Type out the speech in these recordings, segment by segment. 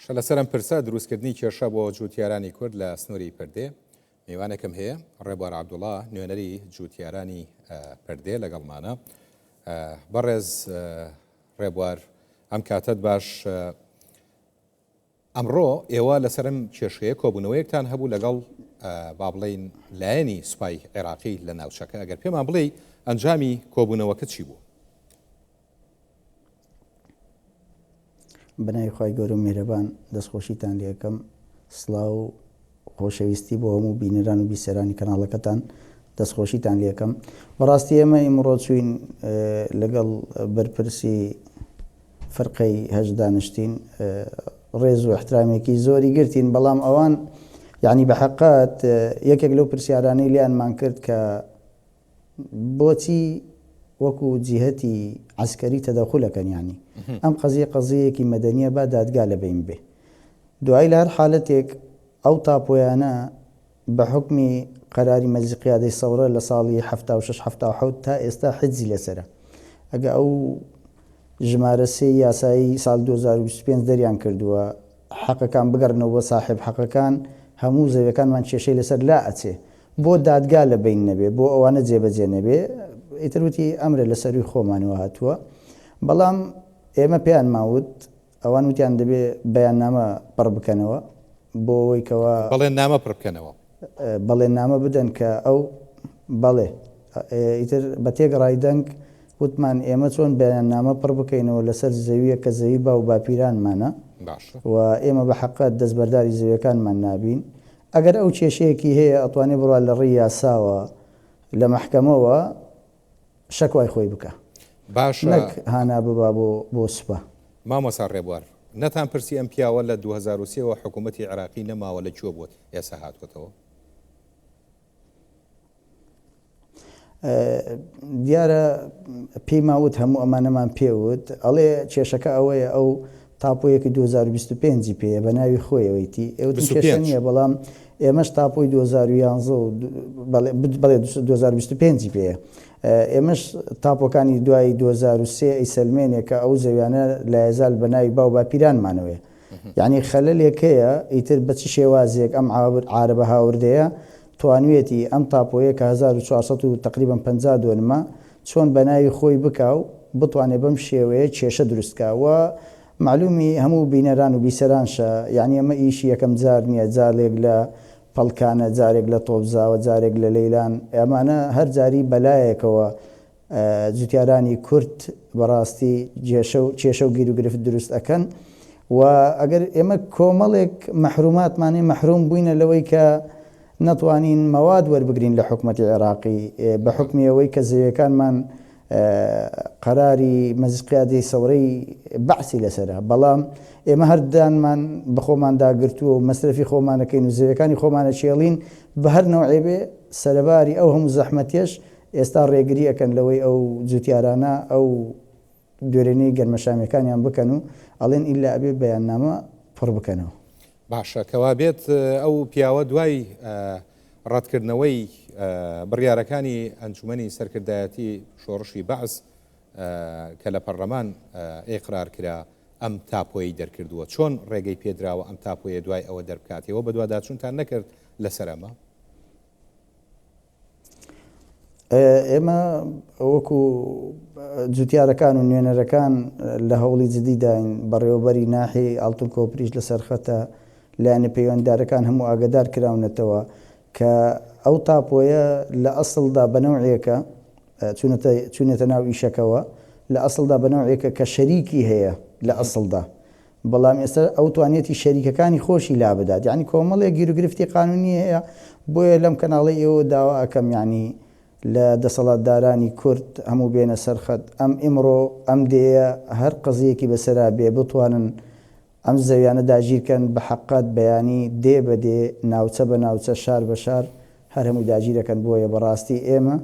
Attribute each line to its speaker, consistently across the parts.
Speaker 1: باشە لەسەر ئەم پرسە دروستکردنی کێشە بۆ جوتیارانی کورد لە سنووری پردێ میوانێکم هەیە ڕێبوار عەبدوڵا نوێنەری جوتیارانی پردێ لەگەڵمانە. بەڕێز ڕێبوار ئەم کاتەت باش ئەمڕۆ ئێوە لەسەر ئەم کێشەیە کۆبوونەوەیەکتان هەبوو لەگەڵ با بڵێین لایەنی سوپای عێراقی لە ناوچەکە ئەگەر پێمان بڵێی ئەنجامی کۆبوونەوەکە چی بوو؟
Speaker 2: بەناوی خوای گەورە و میهرەبان دەستخۆشیتان لێ ئەکەم سڵاو و خۆشەویستی بۆ هەموو بینەران و بیسەرانی کەناڵەکەتان دەستخۆشیتان لێ ئەکەم بەڕاستی ئێمە ئیمڕۆ چوین لەگەڵ بەرپرسی فرقەی هەشت دانیشتین ڕێز و احترامێکی زۆری گرتین بەڵام ئەوان یعنی بە حەقات یەکێک لەو پرسیارانەی لیانمان کرد کە بۆچی وەکو جیهەتی عەسکەری تەدەخول ئەکەن یانی ئەم قەزیە قەزیەیەکی مەدەنیە با دادگا لە بەین بێ دوایی لە هەر حالەتێک ئەو تاپۆیانە بە حوکمی قەراری مەجلس قیادەی سەورە لە ساڵی 76 77 تا ئێستا حجزی لەسەرە ئەگە ئەو ژمارە سێی یاسایی ساڵ 2025 دەریان کردووە حەقەکان بگەڕنەوە بۆ ساحێب حەقەکان هەموو زەویەکانمان کێشەی لەسەر لا ئەچێ بۆ دادگا لە بەین نەبێ بۆ ئەوانە جێبەجێ نەبێ ئیتر وتی ئەمرە لە سەروی خۆمانەوە هاتووە بەڵام ئێمە پێیانمان وت ئەوان وتیان دەبێ بەیاننامە پڕ بکەنەوە بۆ ئەوەی کەوا
Speaker 1: بەڵێن نامە پڕ بکەنەوە.
Speaker 2: بەڵێن نامە بدەن کە ئەو بەڵێ ئیتر بە تێکڕای دەنگ وتمان ئێمە چۆن بەیاننامە پڕ بکەینەوە لەسەر زەوییەک کە زەوی باو باپیرانمانە
Speaker 1: باشە.
Speaker 2: و ئێمە بە حەقەت دەستبەرداری زەویەکانمان نابین ئەگەر ئەو کێشەیەکی هەیە ئەتوانێ بڕوا لە ڕێی یاساوە لە مەحکەمەوە شەکوای خۆی بکا
Speaker 1: باشە
Speaker 2: نەک هانا ببا بۆ بۆ سوپا.
Speaker 1: مامۆستا ڕێبوار نەتان پرسی ئەم پیاوە لە 2003 وە حکوومەتی عێراقی نەماوە لە کوێ بووە ئێستا هاتووەتەوە؟
Speaker 2: دیارە پێیمان وت هەموو ئەمانەمان پێوت ئەڵێ کێشەکە ئەوەیە ئەو تاپۆیەکی 2025 پێیە بە ناوی خۆیەوەیتی ئێوە کێشە نییە بەڵام ئێمەش تاپۆی 2011 و بەڵێ 2025 پێیە ئێمەش تاپۆکانی دوای 2003 ئەیسەلمێنێ کە ئەو زەویانە لایەزال بە ناوی باو باپیرانمانەوەیە یانی خەلەلێک هەیە ئیتر بە چ شێوازێک ئەم عارەبە هاوردەیە توانویەتی ئەم تاپۆیە کە 1400 و تەقریبەن 50 دۆنمە چۆن بە ناوی خۆی بکا و بتوانێ بەم شێوەیە کێشە دروست کا و مەعلومی هەموو بینەران و بیسەرانشە یانی ئەمە ئیشی یەکەم جار نیە جارێک لە پەڵکانە جارێک لە تۆپزاوە جارێک لە لەیلان ئەمانە هەر جاری بەلایەکەوە جوتیارانی کورد بەڕاستی جێشە و کێشە و گیروگرفت دروست ئەکەن و ئەگەر ئێمە کۆمەڵێک مەحروماتمان هەیە مەحروم بووینە لەوەی کە نەتوانین مەواد وەربگرین لە حکومەتی عێراقی بە حکومی ئەوەی کە زەویەکانمان قەراری مەجلس قیادەی سەورەی بەعسی لەسەرە بەڵام ئێمە هەر دانمان بەخۆماندا گرتووە و مەسرەفی خۆمانەکەین و زەویەکانی خۆمانە چێڵین بە هەر نەوعێ بێ سەرەباری ئەو هەموو زەحمەتیەش ئێستا ڕێگری ئەکەن لەوەی ئەو جوتیارانە ئەو دوێرێنەی گەرمەشامیەکانیان بکەن و ئەڵێن ئیلا ئەبێ بەیاننامە پڕ بکەنەوە.
Speaker 1: باشە کەوابێت ئەو پیاوە دوای ڕەتکردنەوەی بڕیارەکانی ئەنجومەنی سەرکردایەتی شۆڕشی بەعس کە لە پەڕلەمان ئیقرار کرا ئەم تاپۆیەی دەرکردووە چۆن ڕێگەی پێدراوە ئەم تاپۆیە دوای ئەوە دەربکات ئێوە بەدواداچوونتان نەکرد لەسەر ئەمە؟
Speaker 2: ئێمە وەکو جوتیارەکان و نوێنەرەکان لە هەوڵی جدیداین بەڕێوەبەری ناحی ئاڵتون کۆپریش لەسەر خەتە لایەنە پەیوەنددارەکان هەموو ئاگدار کراونەتەوە کە ئەو تاپۆیە لە ئەسڵدا بە نەوعێکە چوونەتە ناو ئیشەکەوە لە ئەسڵدا بە نەوعێکە کە شەریکی هەیە لە ئەسڵدا بەڵام ئێستا ئەو توانیەتی شەریکەکانی خۆشی لابدات یانی کۆمەڵێک گیروگرفتی قانونی هەیە بۆیە لەم کەناڵەی ئێوە داوا ئەکەم یانی لە دەسەڵاتدارانی کورد هەموو بێنە سەر خەت ئەم ئیمڕۆ ئەم دێیە هەر قەزیەکی بەسەرا بێ بتوانن ئەم زەویانە داگیرکەن بە حەقەت بەیانی دێ بە دێ ناوچە بە ناوچە شار بە شار هەر هەمووی داگیرەکەن بۆیە بەڕاستی ئێمە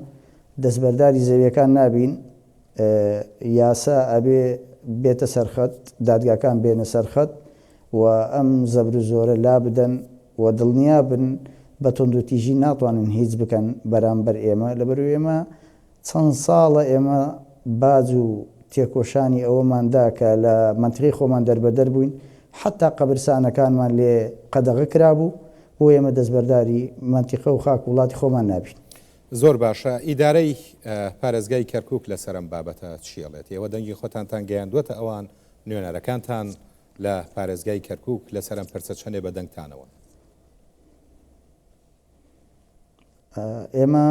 Speaker 2: دەستبەرداری زەویەکان نابین یاسا ئەبێ بێتە سەر خەت، دادگاکان بێنە سەر خەت و ئەم زەبر و زۆرە لابدەن و دڵنیا بن بە توندوتیژی ناتوانن هیچ بکەن بەرامبەر ئێمە، لەبەرئەوەی ئێمە چەند ساڵە ئێمە باج و تێکۆشانی ئەوەمان دا کە لە مەنتیقەی خۆمان دەربەدەر بووین. حەتا قەبرسانەکانمان لێ قەدەغە کرابوو، بۆ ئێمە دەستبەرداری مەنتیقە و خاک و وڵاتی خۆمان نابین.
Speaker 1: زۆر باشە ئیدارەی پارێزگای کەرکوک لەسەر ئەم بابەتە چی ئەڵێت؟ ئێوە دەنگی خۆتانتان گەیاندووەتە ئەوان، نوێنەرەکانتان لە پارێزگای کەرکوک لەسەر ئەم پرسە چەندێ بە دەنگتانەوەن؟
Speaker 2: ئێمە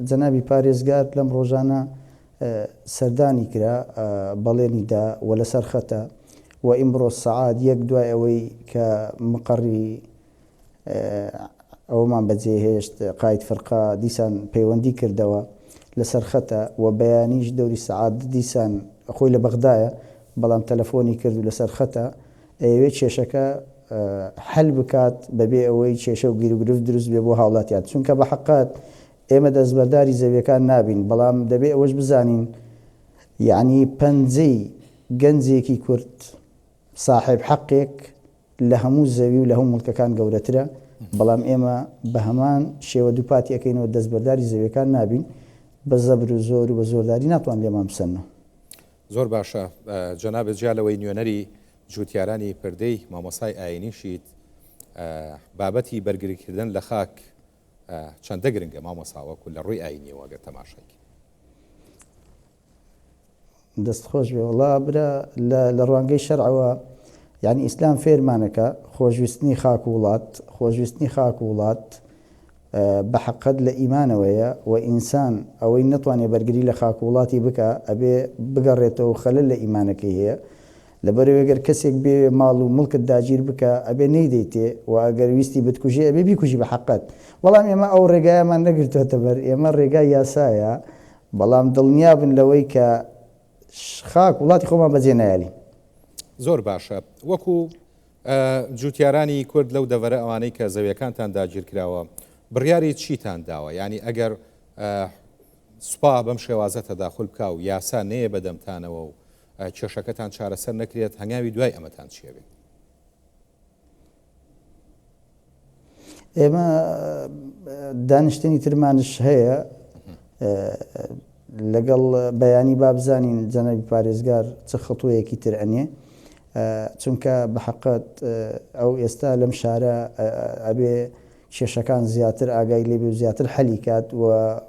Speaker 2: جەنابی پارێزگار لەم ڕۆژانە سەردانی کرا بەڵێنی دا و لەسەر خەتە و ئیمڕۆ سەعات یەک دوای ئەوەی کە مقەڕی ئەوەمان بەجێهێشت قاید فرقە دیسان پەیوەندی کردەوە لەسەر خەتە و بەیانیش دەوری سەعات دیسان خۆی لە بەغدایە بەڵام تەلەفۆنی کرد و لەسەر خەتە ئەیەوێت کێشەکە حەل بکات بەبێ ئەوەی کێشە و گیروگرفت دروست بێ بۆ هاوڵاتیان چونکە بە حەقەت ئێمە دەستبەرداری زەویەکان نابین بەڵام دەبێ ئەوەش بزانین یەعنی پەنجەی گەنجێکی کورد ساحێب حەقێک لە هەموو زەوی و لە هەموو موڵکەکان گەورەترە بەڵام ئێمە بە هەمان شێوە دووپاتی ئەکەینەوە دەستبەرداری زەویەکان نابین بە زەبر و زۆر و بە زۆرداری ناتوان لێمان بسەننەوە.
Speaker 1: زۆر باشە جەنابت جیا لەوەی نوێنەری جوتیارانی پردێی مامۆستای ئاینیشیت بابەتی بەرگریکردن لە خاک چەندە گرنگە مامۆستا وەکو لە ڕووی ئاینیەوە گەر تەماشای کەین؟
Speaker 2: دەست خۆش بێ وەڵا برا لە ڕوانگەی شەرعەوە یعنی ئیسلام فێرمانەکە خۆشویستنی خاک و وڵات خۆشویستنی خاک و وڵات بە حەقەت لە ئیمانەوەیە و ئینسان ئەوەی نەتوانێ بەرگری لە خاک و وڵاتی بکا ئەبێ بگەڕێتەوە خەلەل لە ئیمانەکەی هەیە لەبەرئەوەی گەر کەسێک بێوێ ماڵ و موڵکت داگیر بکا ئەبێ نەیدەیتێ و ئەگەر ویستی بتکوژێ ئەبێ بیکوژی بە حەقەت بەڵام ئێمە ئەو ڕێگایەمان نەگرتۆتە بەر ئێمە ڕێگای یاسایە بەڵام دڵنیابن لەوەی کە خاک وڵاتی خۆمان بەجێ نایەلین.
Speaker 1: زۆر باشە وەکو جوتیارانی کورد لەو دەڤەرە ئەوانەی کە زەویەکانتان داگیرکراوە بڕیاری چیتان داوە یانی ئەگەر سوپا بەم شێوازە تەداخول بکا و یاسا نەیە بەدەمتانەوە و کێشەکەتان چارەسەر نەکرێت هەنگاوی دوای ئەمەتان چیە بێت؟
Speaker 2: ئێمە دانیشتنی ترمانش هەیە لەگەڵ بەیانی با بزانین جەنابی پارێزگار چ خەتوەیەکی تر ئەنێ چونکە بە حەقەت ئەو ئێستا لەم شارە ئەبێ کێشەکان زیاتر ئاگای لێبێ و زیاتر حەلی کات و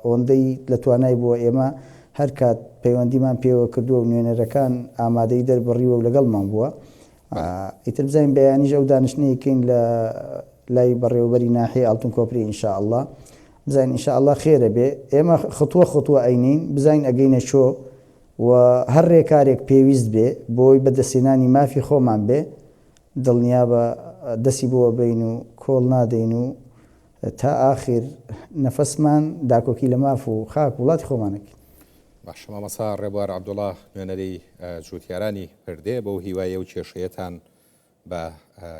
Speaker 2: ئەوەندەی لە توانای بووە ئێمە هەر کات پەیوەندیمان پێوە کردووە و نوێنەرەکان ئامادەی دەربڕیوە و لەگەڵمان بووە ئیتر بزانین بەیانیش ئەو دانیشتنەی کەین لە لای بەڕێوەبەری ناحیەی ئاڵتون کۆپری ان شاء اللە بزانین ان شاء اللە خێرە بێ ئێمە خطوە خطوە ئەینین بزانین ئەگەینە چۆ و هەر رێکارێک پێویست بێ بۆی بەدەستهێنانی مافی خۆمان بێ دڵنیابە دەسی بۆ ئەبەین و کۆڵ نادەین و تا ئاخیر نەفەسمان داکۆکی لە ماف و خاک وڵاتی خۆمان ئەکەین.
Speaker 1: باشە مامۆستا ڕێبوار عەبدوڵا نوێنەری جوتیارانی پردێ بەو هیوایەی ئەو کێشەیەتان بە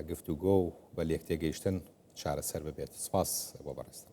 Speaker 1: گفتوگۆ و بە لێکتێگەیشتن چارەسەر ببێت. سپاس بۆ بەڕێزتان.